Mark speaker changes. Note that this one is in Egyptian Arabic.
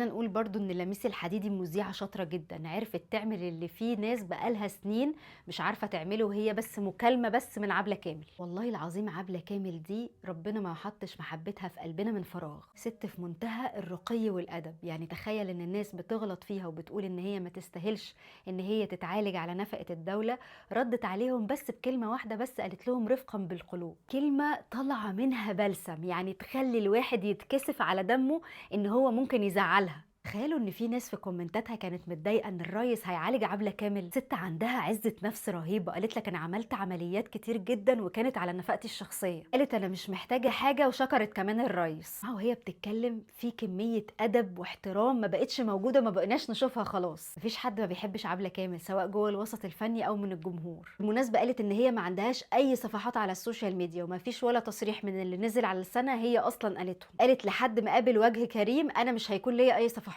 Speaker 1: خلينا نقول برضو ان لميس الحديدي مذيعة شاطرة جدا، عرفت تعمل اللي فيه ناس بقالها سنين مش عارفة تعمله، وهي بس مكالمة بس من عبلة كامل. والله العظيم عبلة كامل دي ربنا ما حطش محبتها في قلبنا من فراغ. ست في منتهى الرقي والأدب. يعني تخيل ان الناس بتغلط فيها وبتقول ان هي ما تستاهلش ان هي تتعالج على نفقة الدولة، ردت عليهم بس بكلمة واحدة بس، قالت لهم رفقا بالقلوب. كلمة طالعة منها بلسم، يعني تخلي الواحد يتكسف على دمه ان هو ممكن يزعلها. تخيلوا ان في ناس في كومنتاتها كانت متضايقة ان الريس هيعالج عبله كامل. ست عندها عزه نفس رهيبة، قالت لك انا عملت عمليات كتير جدا وكانت على نفقتي الشخصية، قالت انا مش محتاجه حاجة، وشكرت كمان الريس. وهي بتتكلم في كمية ادب واحترام ما بقتش موجودة، ما بقيناش نشوفها خلاص. مفيش حد ما بيحبش عبله كامل سواء جوه الوسط الفني او من الجمهور. بالمناسبة قالت ان هي ما عندهاش اي صفحات على السوشيال ميديا، وما فيش ولا تصريح من اللي نزل على لسانها هي اصلا قالته. قالت لحد ما قابل وجه كريم انا مش هيكون ليا اي صفحات.